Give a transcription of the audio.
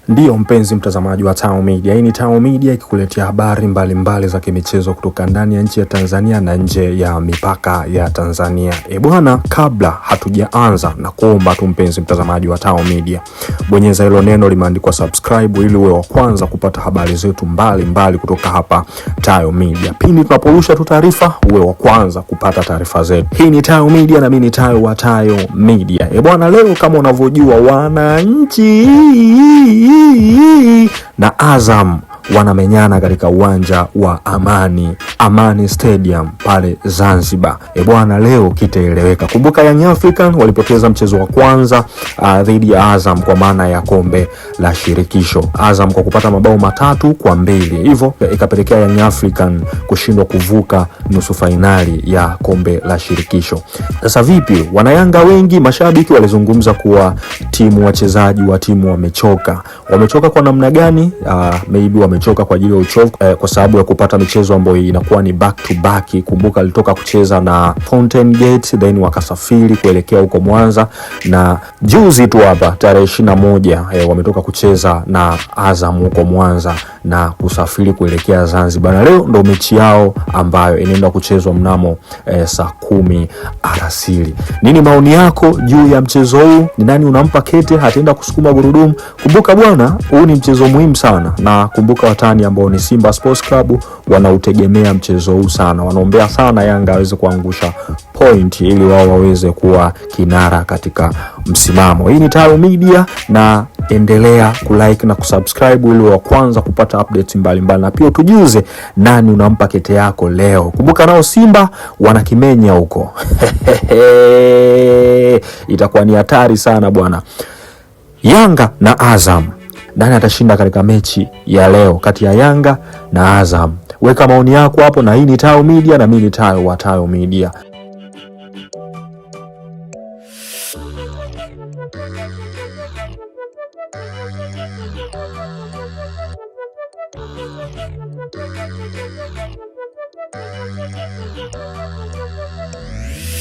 Ndiyo mpenzi mtazamaji wa Tao Media, hii ni Tao Media ikikuletea habari mbalimbali za kimichezo kutoka ndani ya nchi ya Tanzania na nje ya mipaka ya Tanzania. E bwana, kabla hatujaanza na kuomba tu mpenzi mtazamaji wa Tao Media, bonyeza hilo neno limeandikwa subscribe ili uwe wa kwanza kupata habari zetu mbalimbali kutoka hapa Tao Media. Pindi tunaporusha tu taarifa, uwe wa kwanza kupata taarifa zetu. Hii ni Tao Media na mimi ni Tayo wa Tayo Media. E bwana, leo kama unavyojua wananchi na Azam wanamenyana katika uwanja wa Amani, Amani Stadium pale Zanzibar. E bwana, leo kitaeleweka. Kumbuka Young African walipoteza mchezo wa kwanza dhidi ya Azam kwa maana ya kombe la shirikisho, Azam kwa kupata mabao 3-2, hivyo ikapelekea Young African kushindwa kuvuka nusu fainali ya kombe la shirikisho. Sasa vipi, wanayanga wengi mashabiki walizungumza kuwa timu, wachezaji wa timu wamechoka. Wamechoka kwa namna gani? Maybe wamechoka kwa ajili ya uchovu kwa sababu ya kupata michezo ambayo inakuwa ni back to back. Kumbuka alitoka kucheza na Fountain Gate then wakasafiri kuelekea huko Mwanza, na juzi tu hapa tarehe 21 wametoka kucheza na Azam huko Mwanza na kusafiri kuelekea Zanzibar, na leo ndo mechi yao ambayo inaenda kuchezwa mnamo saa 10 alasiri. Nini maoni yako juu ya mchezo huu? Ni nani unampa kete hataenda kusukuma gurudumu? Kumbuka bwana, huu ni mchezo muhimu sana, na kumbuka watani ambao ni Simba Sports Club wanautegemea mchezo huu sana, wanaombea sana Yanga aweze kuangusha point ili wao waweze kuwa kinara katika msimamo. Hii ni Tayo Media na endelea kulike na kusubscribe ili wa kwanza kupata updates mbalimbali, na pia tujuze nani unampa kete yako leo. Kumbuka nao Simba wanakimenya huko itakuwa ni hatari sana bwana. Yanga na Azam, nani atashinda katika mechi ya leo kati ya Yanga na Azam? Weka maoni yako hapo, na hii ni Tayo Media na mimi ni Tayo wa Tayo Media. Thank you.